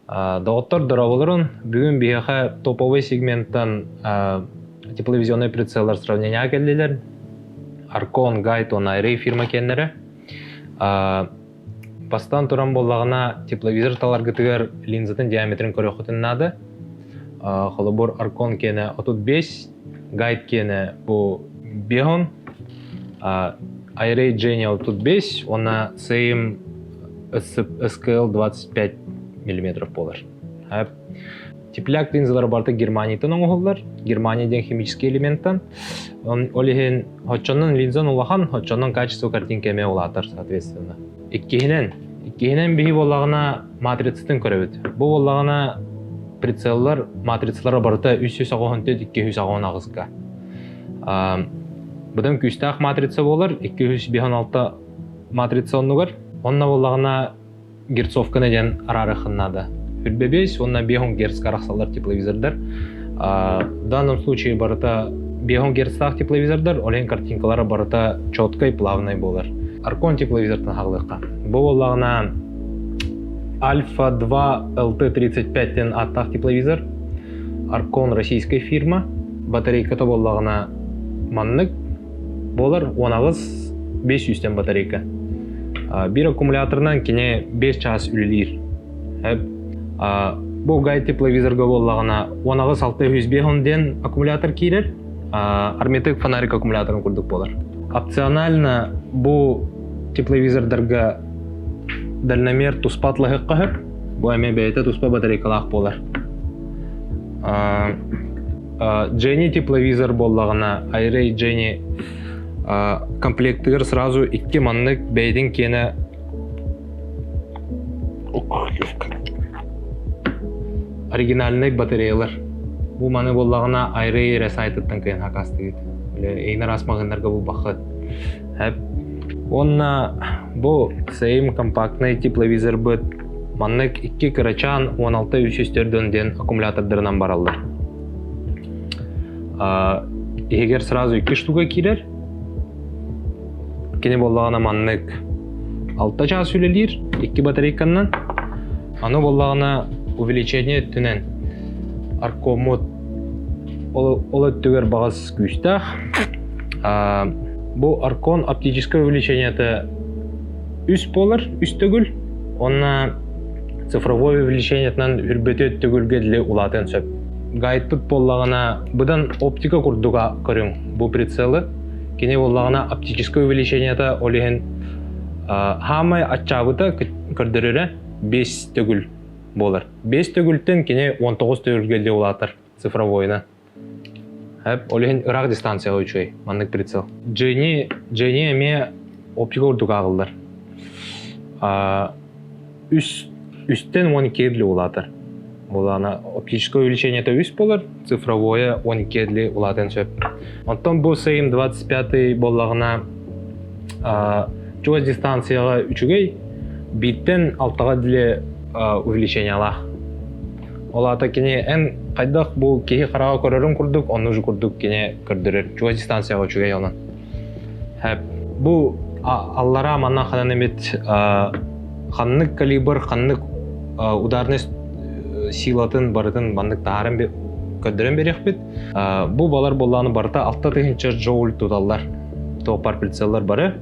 Доҕоттор дорооболорун! Бүгүн биһиэхэ топовый сегменттан тепловизионнай прицеллар сравнениеҕа кэллилэр. Аркон, Гайд уонна Айрей фирма киэннэрэ. Бастаан туран буоллаҕына, тепловизор таларгытыгар линзатын диаметрын көрүөххүтүн наада. Холобур, Аркон киэнэ 35, Гайд киэнэ бу 5, Айрей Genial 35 уонна Same SKL 25 миллиметров буолар. Тепляк линзалара барыта Германияттан оҥоһуллар. Германия диэн химический элементтан. Ол иһин оччонон линзан улахан, оччонон качество картинка эмиэ улаатар, соответственно. Иккиһинэн, иккиһинэн биһи буоллаҕына матрицатын көрөбүт. Бу буоллаҕына прицеллар матрицалара барыта 384 288-га. Быдан күүстээх матрица буолар, 256 матрица оннугар. Онно буоллаҕына герцовканы диэн араарыаххын наада. Үрбэ 5 уонна 5 герцка арахсаллар тепловизордар. В данном случае барыта 5 герцтаах тепловизордар, ол иһин картинкалара барыта четкай, плавный буолар. Аркон тепловизортан хаалыахха. Бу буоллаҕына Альфа 2 LT35 диэн ааттаах тепловизор. Аркон российскай фирма. Батарейката буоллаҕына маннык буолар 18 500-тэн батарейка. Биир аккумуляторынан кини 5 чаас үлэлиир. Бу гай тепловизорга буоллаҕына 18 605 диэн аккумулятор киирэр. Армитек фонарик аккумуляторын курдук буолар. Опционально бу тепловизордарга дальномер туспа атлаһыахха сөп. Бу эмиэ бэйэтэ туспа батарейкалаах буолар. Jenny тепловизор буоллаҕына, Айрей Jenny комплектыгар сразу икки маннык бэйэтин киэнэ оригинальнай батареялар. Бу маны буоллаҕына Айрей эрэ сайтыттан кыайан хакастыгыт. Эйин араас маҕыннарга булбаххыт. Уонна бу Same компактный тепловизорбыт маннык икки кырачаан 16 304 диэн аккумулятордарынан бараллар. Иһигэр сразу икки штука киирэр. Кини буоллаҕына маннык 6 чаас үлэлиир икки батарейканнан. Аны буоллаҕына увеличение өттүнэн аркоммут ол, ол өттүгэр баҕас күүстээх. Бу аркон оптическое увеличениета үс буолар, үс төгүл. Онна цифровой увеличениетынан үрбөтү төгүлгэ дили улаатыан сөп. Гайдпыт буоллаҕына, быдан оптика курдуга көрүҥ бу прицелы. Кини буоллаҕына оптическое увеличениета ол иһин хаамай аччаабыта көрдөрөрө 5 төгүл буолар. 5 төгүлтэн кини 19 төгүлгэ дили улаатар цифровойна. Ол иһин ыраах дистанцияҕа үчүгэй маннык прицел. Дженни, Дженни эмиэ оптика курдук ааҕыллар. Үс, үстэн 12 дли улаатар. Булана оптическое увеличение үс болар, цифровое 12 дли улаатан сөп. Онтон бу Same 25 буоллаҕына чугас дистанцияҕа үчүгэй, бииртэн алтаҕа дли увеличениялаах. Ол аата кини эн хайдах бу киһи хараҕа көрөрүн курдук, оннук же курдук кини көрдөрөр. Чугас дистанцияҕа үчүгэй онон. Бу аллараа манна ханан эмит ханнык калибр, ханнык ударный силатын барытын маннык таһааран көрдөрөн бериэхпит. Бу балар буоллааны барыта 6000 джоуль туталлар. Тоопар прицеллар бары.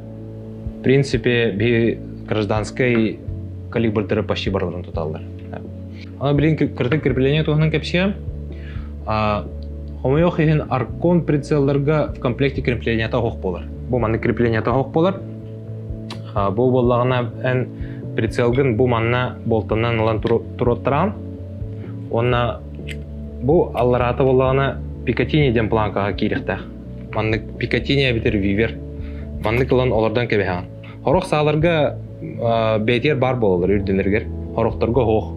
В принципе, би гражданской калибрдары почти барыларын туталлар. Аны билин кырдык крепление туһунан кэпсиэм. Хомойуох иһин Аркон прицелларга в комплекте креплениета оһох буолар. Бу маннык креплениета оһох буолар. Бу буоллаҕына эн прицелгын бу манна болтанан ылан туруоттараҕын. Уонна бу аллараата буоллаҕына Пикатини диэн планкаҕа киириэхтээх. Маннык Пикатини эбэтэр Вивер. Маннык ылан олордон кэбиһэҕин. Хорох сааларга бэйэтигэр баар буолаллар үрдүнэригэр, хорохторго оһох.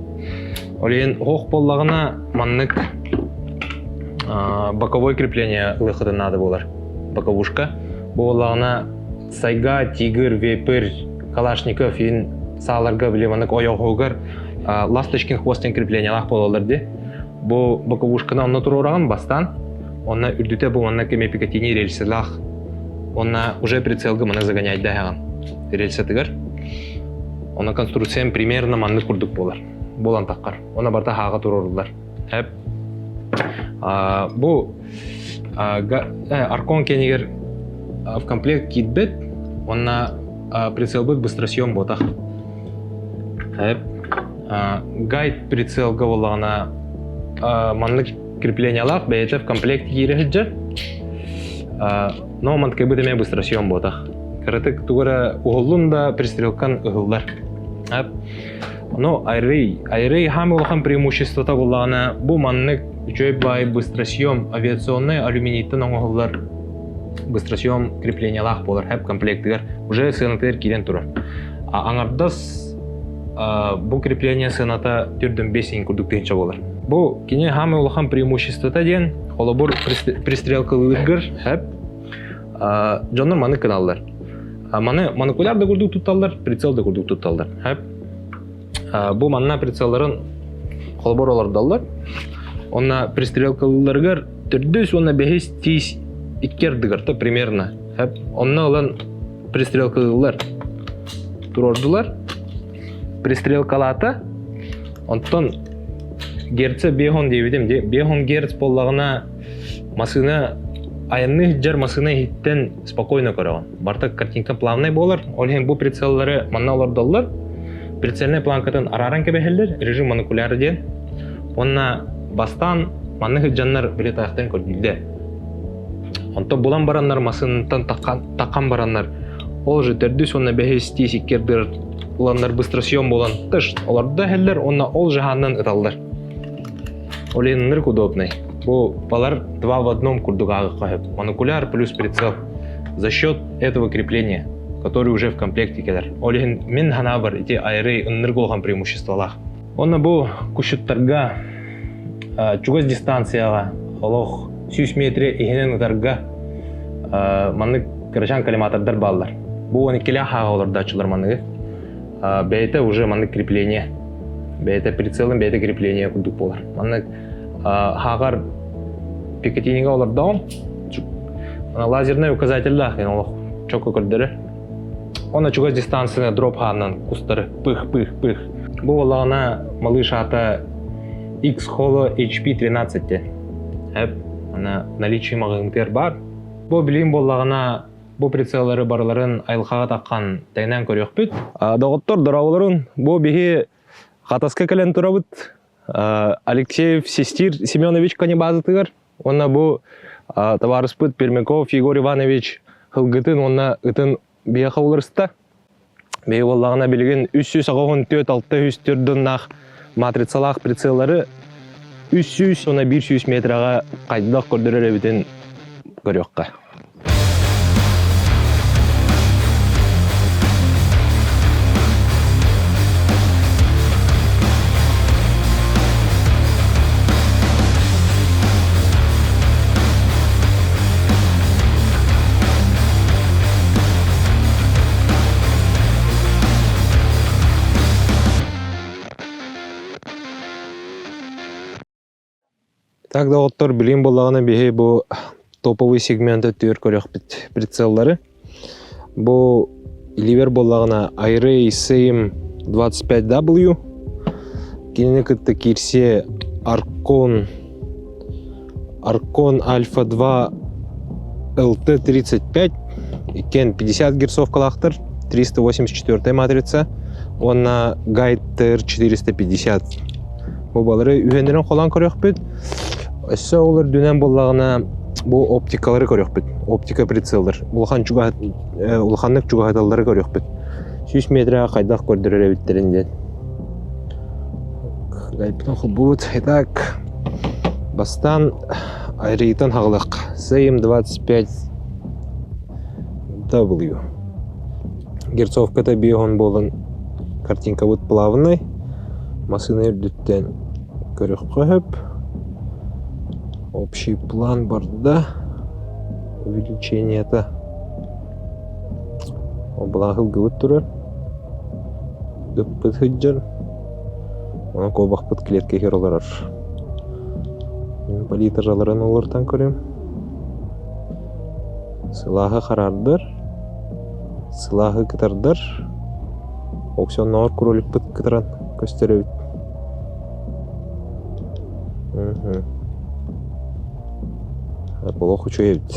Ол иһин оһох буоллаҕына маннык боковой крепление ылыаххытын наада буолар. Боковушка. Буоллаҕына Сайга, Тигр, Вепрь, Калашников иин сааларга били маннык ойоҕоһугар ласточкин хвост креплениялаах буолаллар дии. Бу боковушканы онно туруораҕын бастаан, онно үрдүтэ бу манна кеме Пикатини рельсилаах Уонна уже прицелга маны загоняйдаһаҕын рельсатыгар. Онно конструкциям примерно маннык курдук буолар. буолан таххар. Онно барыта хааҕа туруоруллар. Эп бу Аркон кэнигэр в комплект киирбит уонна прицелбыт быстросъем буотах. Эп гайд прицелга буоллаҕына маннык креплениялаах бэйэтэ в комплект киирэ сылдьар. Но манткайбыт эмиэ быстросъем буотах. Кыратык тугу эрэ уһуллун да пристрелкан ыһыллар. Но Айрей, Айрей хаамы улахан преимуществота буоллаҕына бу маннык үчүгэй баай быстросъем авиационнай алюминийтан оҥоһуллар быстросъем креплениялаах буолар хэп комплектыгар уже сыанатыгар киирэн турар. А аҥардас бу крепление сыаната түрдүн 5 курдук тыһыынча буолар. Бу кини хаамы улахан преимуществота диэн холобур пристрелкалыыргар хэп дьоннор маны кыналлар. Маны монокуляр да курдук тутталлар, прицел да курдук тутталлар. Бу манна прицелларын холобур олордоллор. Онна пристрелкалыыларыгар төрдүс уонна бэһис тиис икки ардыгар то примерно. Онно ылан пристрелкалыылар туруордулар. Пристрелкалаата. Онтон герца бехон диэбитим. Бехон герц буоллаҕына Масыына айанныы сылдьар масыына иһиттэн спокойно көрөҕүн. Барыта картинка плавнай буолар. Ол иһин бу прицеллары манна олордоллор. Прицельнай планкатын арааран кэбиһэллэр, режим монокуляр диэн. Уонна бастаан манна сылдьаннар билетаахтан көрдүүллэр. Онтон булан бараннар масыынтан таххан бараннар ол же төрдүс уонна бэһис тиис икки ыланнар быстросъем буолан тыш олордо иһэллэр уонна ол жаһаанынан ыталлар. Ол иһин ынырык удобный. Бу балар два в одном курдук ааҕыахха сөп. Монокуляр плюс прицел за счет этого крепления, который уже в комплекте кэлэр. Ол иһин мин санаабар ити айрый ынырык улахан преимуществолаах. Онно бу кущуттарга чугас дистанцияҕа олох 100 метре иһинэн ытарга маннык кырачаан коллиматордар бааллар. Бу 12-лээх хааҕа олордооччулар манныгы. Бэйэтэ уже маннык крепление бэйэтэ прицелын бэйэтэ крепление курдук буолар. Маннык хааҕар Пикатинига олордоҕум лазерный указателлаах олох чокко көрдөрөр. Онно чугас дистанцияны дроп хаанан кустары пых-пых-пых. Бу буоллаҕына малыш аата X-Holo HP13 те. Эп, ана наличие маҕаһыынтыгар баар. Бу билигин буоллаҕына Бу прицеллары барыларын айылҕаҕа таххан тэҥнээн көрүөхпүт. Доҕоттор, дорооболорун. Бу биһи Хатаска кэлэн турабыт. Алексеев Систир Семенович конебазатыгар уонна бу табаарыспыт Пермяков Егор Иванович һылгытын уонна ытын биһиэхэ уларыста. Биһи буоллаҕына билигин 384 604 доннаах матрицалаах прицеллары 300 уонна 100 метраҕа хайдах көрдөрөр эбитин көрүөххэ. Так доҕоттор, билигин буоллаҕына биһи бу топовый сегмент өттүгэр көрүөхпүт прицеллары. Бу ливер буоллаҕына iRay Same 25W. Кинини кытта киирсиэ Arcon Arcon Alpha 2 LT35 иккиэн 50 герцовкалаахтар 384 матрица уонна Guide TR 450 бу балары үһэннэрин холоон көрүөхпүт өссө ол үрдүнэн буоллаҕына бу оптикалары көрүөхпүт оптика прицеллар улахан чугаһ улаханнык чугаһаталлары көрүөхпүт 100 метрға хайдах көрдөрөр эбиттэрин диэн гайпытын холбуубут итак бастаан айрыйтан хаҕылык Same 25 W Герцовката биоһон буолан картинкабыт плавный массыына үрдүттэн көрүөххэ сөп общий план барда увеличениета Былаах ылгыбыт турар ыппыт сылдьар онон куобахпыт клетка иһигэр олорор палитраларын олортон көрүм сылааһы хараардар сылааһы кытардар оксионнооҕор кроликпыт кытаран көстөр эбит. Олох үчүгэй эбит.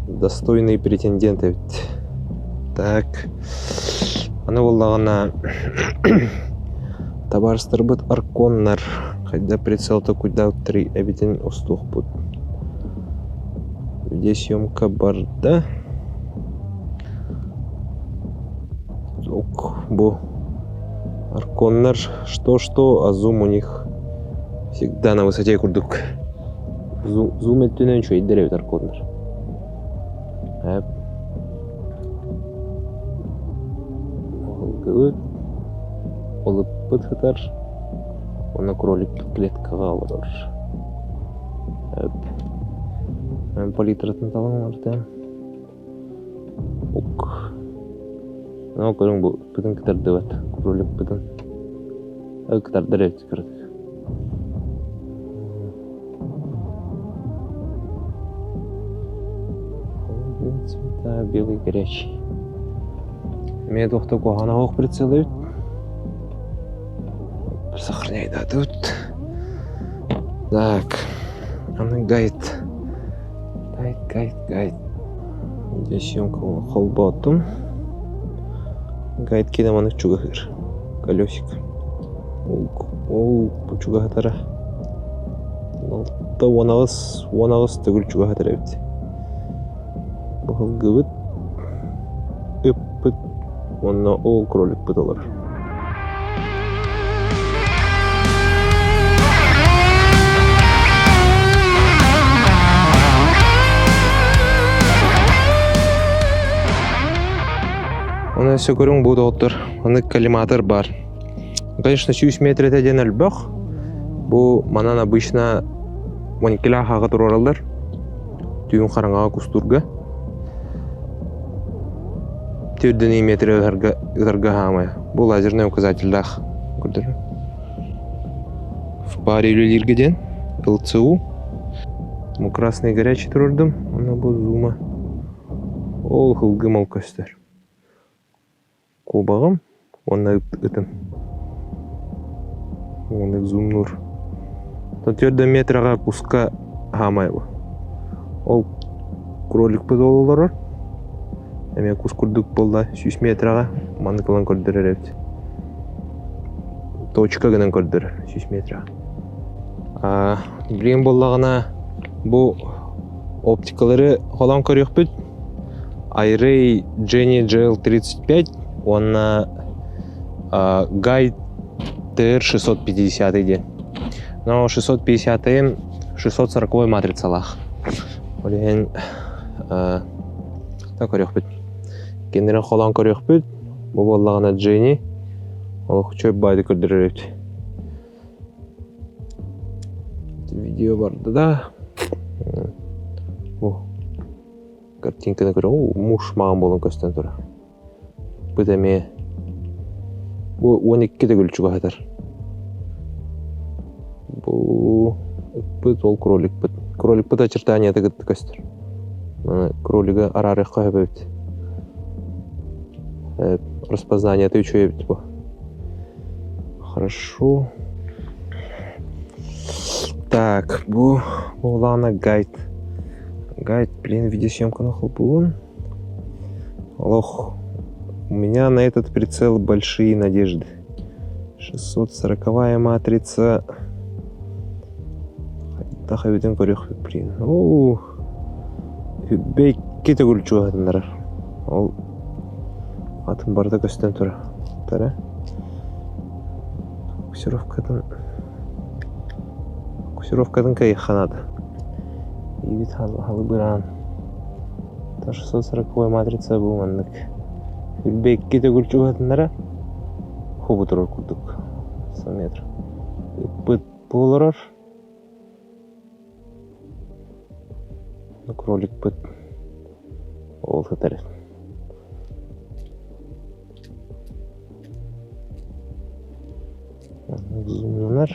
Достойный претендент эбит. Так. Аны буоллаҕына табаарыстарбыт Арконнар хайда прицел токуйдаабыттарый эбитин устуохпут. Видеосъемка барда. Ок, бу Арконнар что-что, а зум у них всегда на высоте курдук. Зум өттүнэн үчүгэйдэр эбит Арконнар. Эп. Оһылгыбыт, олуппут сытар, уонна кролик клеткаҕа олорор. Эп. Палитратын талан артыам. Ук. Ну, көрүҥ бу ыппытын кытардыбат, кроликпытын. Кытардар эбит кыратык. Цвета белый горячий. Эмиэ туох да куһаҕана суох прицел эбит. Сохраняйдаатыбыт. Так, аны гайд. Гайд, гайд, гайд. Видеосъемка холбоотум. Гайд киинэ маннык чугаһыыр. Колесик. Ол бу чугаһатара 6 18 18 төгүл чугаһатар эбит. Быһылгыбыт, ыппыт уонна ол кроликпыт олорор. Оны өссө көрүҥ бу доҕоттор, аны коллиматор баар. Конечно, 100 метр диэн элбэх. Бу манан обычно 12 хааҕа туруораллар. Түүн хараҥаҕа кустуурга. Төрдүнүй метр ытарга, ытарга хаамай. Бу лазерный указательдаах көрдөрөр. В паре үлэлииргэ диэн ЛЦУ. Бу красный горячий турурдум. Онно бу зума. Ол хылгым ол көстөр. Куобаҕым уонна ытым. Уонна зумнуур. Төрдө метраҕа куска хаамайбы. Ол кроликпыт ол олорор. Эмиэ кус курдук буолла 100 метраҕа маннык ылан көрдөрөр эбит. Точка гынан көрдөрөр 100 метраҕа. Билигин буоллаҕына бу оптикалары холоон көрүөхпүт. iRay Genie GL35 уонна Guide TR650 диэн. Но 650 640 матрицалаах. Ол иһин та көрүөхпүт. Кинилэрин холоон көрүөхпүт. Бу буоллаҕына Genie олох үчүгэй баайды көрдөрөр эбит. Видео барда да. Бу картинканы көрө муж маҕан буолан көстөн турар. Быт эмиэ бу 12 төгүл чугаһатар. Бу ыппыт ол кроликпыт. Кроликпыт очертанията кытта көстөр. Кролига араарыахха сөп эбит. Распознаниета үчүгэй эбит бу. Хорошо. Так, бу Улана гайд. Гайд, блин, видеосъемканы холбуун. Олох, у меня на этот прицел большие надежды. 640 матрица. Хайдах эбитин көрүөх блин. Оо, бэйки төгүл чугаһатыннарар. Ол атын барыта көстөн турар. Тара. Фокусировкатын Фокусировкатын кыайыахха наада. Иибит халыбыраан. 640 матрица бу маннык. Үрбэкки төгүл чугаһатыннара хобу турар курдук. 100 метр. Ыппыт буоларар. Кроликпыт ол сытар. Зумнанар.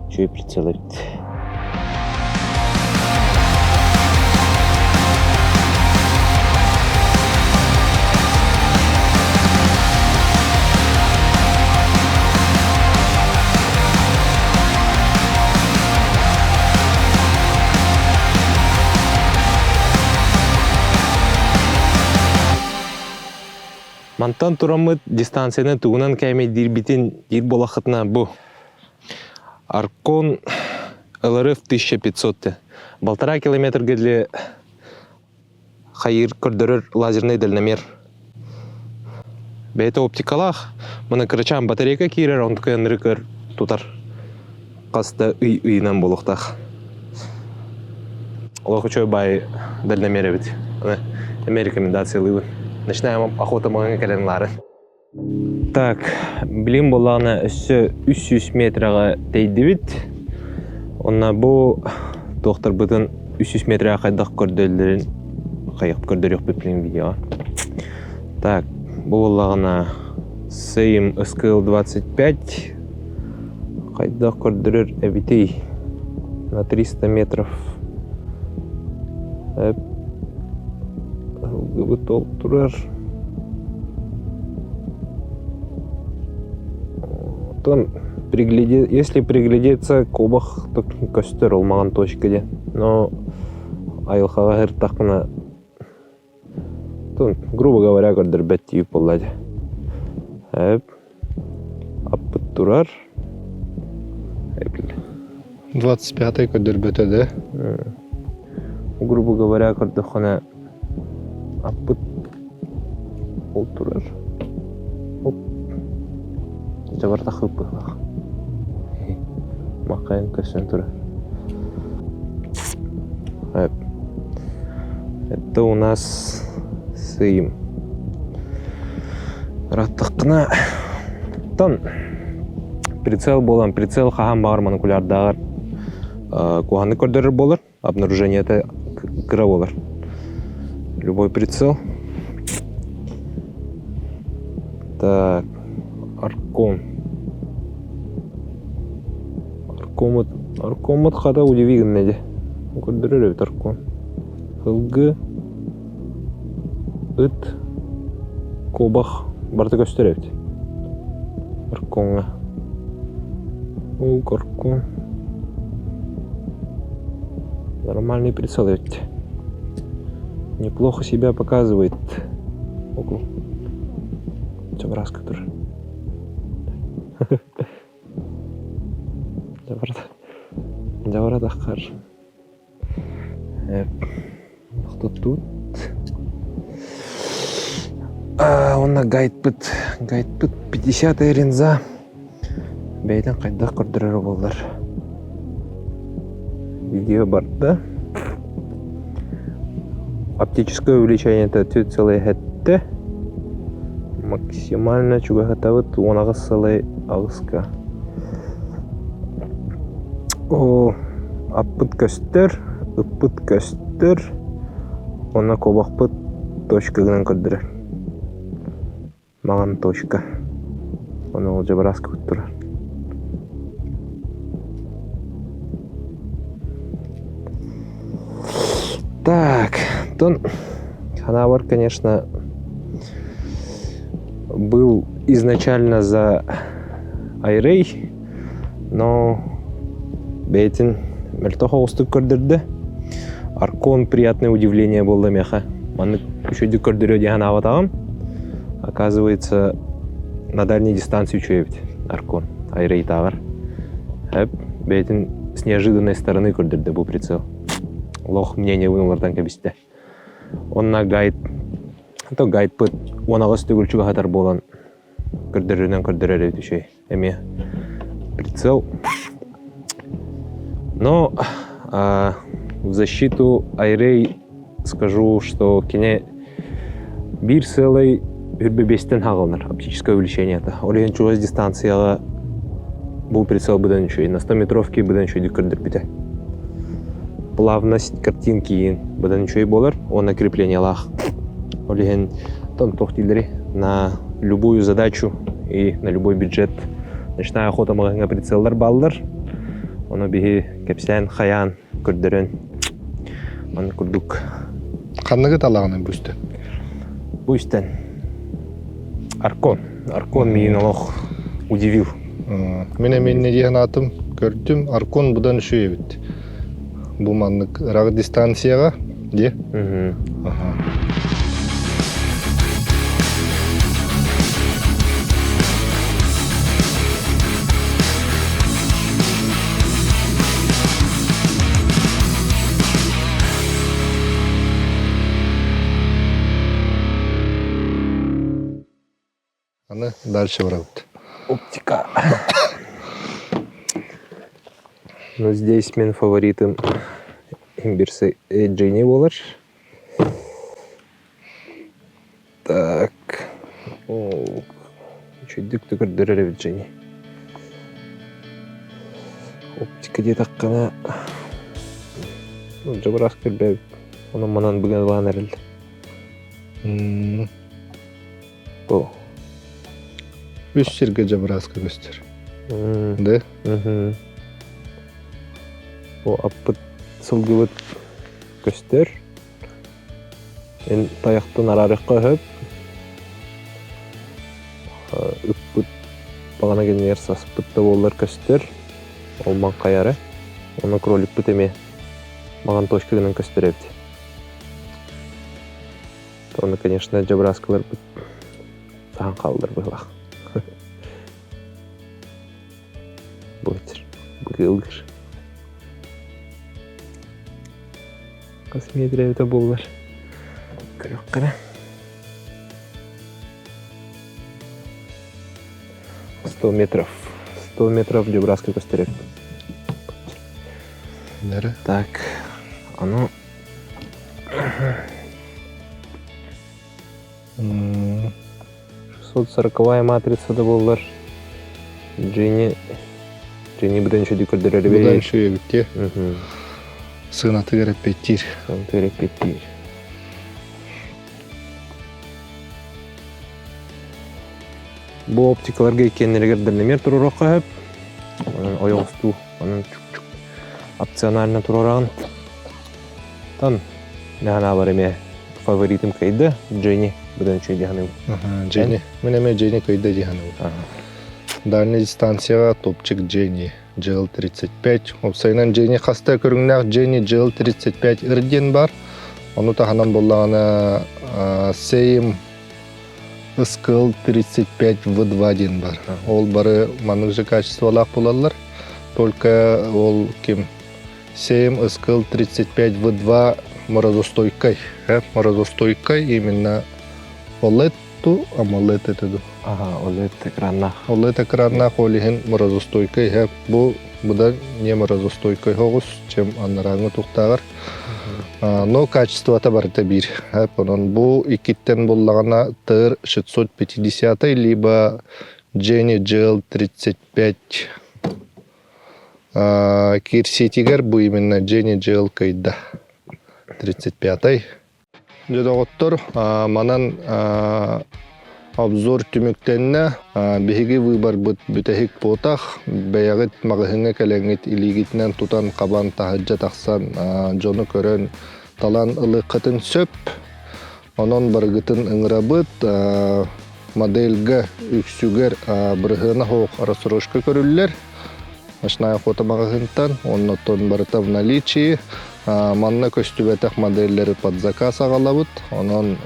Үчүгэй прицел эбит. Мантан тураммыт дистанцияны тугунан кээмэйдиирбитин диир буолаххытына бу Аркон ЛРФ 1500 Полтора километрга для хайыр көрдөрөр лазерный дальномер. Бэйэтэ оптикалаах, мына кырачаан батарейка киирэр, онтука ыныры көр тутар. Хас да ый ыйынан буолуохтаах. Олох үчүгэй баай дальномер эбит. Эмиэ рекомендациялыыбын. Начинаем охота маҥан кэлэн лаары. Так, билим буоллаҕына өссө 300 метраҕа тэйдибит. Онно бу туохтарбытын 300 метраҕа хайдах көрдөллөрүн хайах көрдөрүөхпүт билин видеоҕа. Так, бу буоллаҕына Сейм СКЛ-25 хайдах көрдөрөр эбитий? На 300 метров. Эп Ылгыбыт ол турар. Оттон пригляде... если приглядеться, куобах көстөр ол маҕан точка диэн. Но айылҕаҕа сырыттахпына грубо говоря, көрдөрбөт тиийип буолла дии. Эп аппыт турар. 25-й көрдөрбөтө да? Грубо говоря, көрдөххүнэ аппыт ол турар. Оп. Дьабартах ыппыһылаах. Маххайын көстөн турар. Это у нас сыйым. Ыраттаххына тон прицел буолан прицел хаһан баҕар монокулярдааҕар куһаны көрдөрөр буолар обнаружениета кыра буолар любой прицел так аркон Аркомут, Аркомут хата удиви гынна дьэ. Көрдөрөр эбит Аркон. Сылгы, ыт, куобах барыта көстөр эбит. Аркоҥҥа. Ол Аркон. Нормальный прицел эбит. Неплохо себя показывает. Ого. Чабраска турар. Дьабарадаххар тохтоттубут. Уонна гайдпыт, гайдпыт 50 ринза бэйэтин хайдах көрдөрөрө буоллар. Видео барда. Оптическое увеличение 4,7. Максимально чугаһатабыт 18,8-ка. О, аппыт көстөр, ыппыт көстөр, уонна куобахпыт точка гынан көрдөрөр. Маҕан точка. Ону ол дьабарааскыбыт турар. Так, тон Ханавар, конечно, был изначально за Айрей, но бэйэтин мөлтөх оҕустук көрдөрдө. Аркон приятное удивление буолла миэхэ. Маннык үчүгэйдик көрдөрүө диэн санаабатаҕым. Оказывается, на дальней дистанции үчүгэй эбит Аркон Айрейтааҕар. Эп бэйэтин с неожиданной стороны көрдөрдө бу прицел. Олох мнениебын улардан кэбистэ. Онно гайд, то гайдпыт 18 төгүл чугаһатар буолан көрдөрөрүнэн көрдөрөр эбит үчүгэй. Эмиэ прицел. Но в защиту Айрей скажу, что кини биир сыалай үрбэ хаҕылынар оптическое увеличение это. Ол иһин чугас дистанцияҕа бу прицел быдан үчүгэй. На 100 метровке быдан үчүгэйдик көрдөрбүтэ. Плавность картинки иин быдан үчүгэй буолар уонна креплениялаах. Ол иһин туох дииллэрий на любую задачу и на любой бюджет ночная охота маҕаһыыҥҥа прицеллар бааллар. Ону биһи кэпсээн, хайаан, көрдөрөн маннык курдук. Ханныгы талаҕыный бу үстэн? Бу үстэн Аркон. Аркон миигин олох удивил. Мин эмиэ инньэ дии санаатым. Көрдүм, Аркон быдан үчүгэй эбит. Бу маннык ыраах дистанцияҕа дии. Аха. Аны дальше барабыт. Оптика. Ну, здесь мен фаворитым имбирсы Джинни болар. Так. Үчүйдүк да көрдөрөр эбит Джинни. Оптика диэтэххинэ, дьобураас көрбөбүт. Онон манан быган эрэл. Бу. Үс сиргэ дьабырааска көстөр. Да? Бу аппыт сылгыбыт көстөр. Эн тайахтан араарыахха өһөп. Ыппыт баҕана кэннигэр саспыт да буоллар көстөр. Ол маҥхайара. Ону кроликпыт эмиэ маҥан точка гынан көстөр эбит. Ону, конечно, дьабырааскаларбыт саһан хааллар быһылаах. Бу быгылгыр. Хас метр эбитэ буоллар. Көрүөххэ 100 метров. 100 метров дьабырааска көстөр Так, ону 640 матрица да буоллар Джинни Джинни быдан үчүгэй көрдөрөр эбит. Быдан үчүгэй эбит дии. Сыанатыгар эппиэттиир. Сыанатыгар эппиэттиир. Бу оптикаларга иккиэннэригэр дальномер туруоруохха сөп. Онон ойоҕостуу, онон чук-чук опционально туруораҕын. Тан наһанаабар эмиэ фаворитым кыайда Дженни быдан үчүгэй дии саныыбын. Дженни. Мин эмиэ Дженни кыайда дии саныыбын. Дальняя дистанцияҕа топчик Дженни GL35. Уопсайынан Дженни хаста көрүҥнээх Дженни GL35 ыр диэн бар. Ону таһынан буоллаҕына Сейм Ыскыл 35 В2 диэн бар. Ол бары маннык же качестволаах буолаллар. Только ол ким 7 Ыскыл 35 В2 морозостойкай. Морозостойкай именно OLED ту, AMOLED это ду. Ага, OLED экраннаах. OLED экраннаах ол иһин морозостойкай. Бу быдан не морозостойкай оҕус, чем анарааҥҥы тухтааҕар. Но качествота барыта биир. Онон бу иккиттэн буллаҕына ТР 650 либо Jenny GL 35 киирсиитигэр бу именно Jenny GL кыйда 35-й. Дьэ доҕоттор, манан Обзор түмүктэннэ. Биһиги выборбыт бүтэһик буотах. Бэйэҕит маҕаһыыҥҥа кэлэҥҥит илиигитинэн тутан хабан таһырдьа тахсан дьону көрөн талан ылыаххытын сөп. Онон барыгытын ыҥырабыт. Модельга үксүгэр бырыһыана суох рассрочка көрүллэр. Ночная охота маҕаһыынтан, оннотон барыта в наличии. Манна көстүбэтэх модельлэри под заказ аҕалабыт. Онон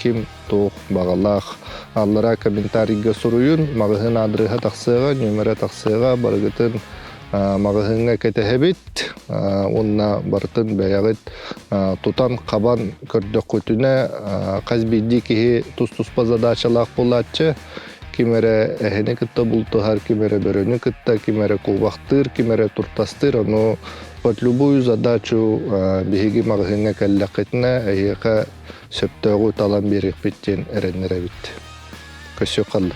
ким туох баҕалаах аллараа комментарийга суруйун, маҕаһыын аадырыһа тахсыаҕа, нүөмэрэ тахсыаҕа, барыгытын маҕаһыыҥҥа кэтэһэбит уонна барытын бэйэҕит тутан-хабан көрдөххүтүнэ хас биирдии киһи тус-туспа задачалаах буолааччы. Ким эрэ эһэни кытта бултуһар, ким эрэ бөрөнү кытта, ким эрэ куобахтыыр, ким эрэ туртастыыр. Ону под любую задачу биһиги маҕаһыыҥҥа кэллэххитинэ эһиэхэ сөптөөҕү талан биэриэхпит диэн эрэннэрэбит. Көссүөххэ.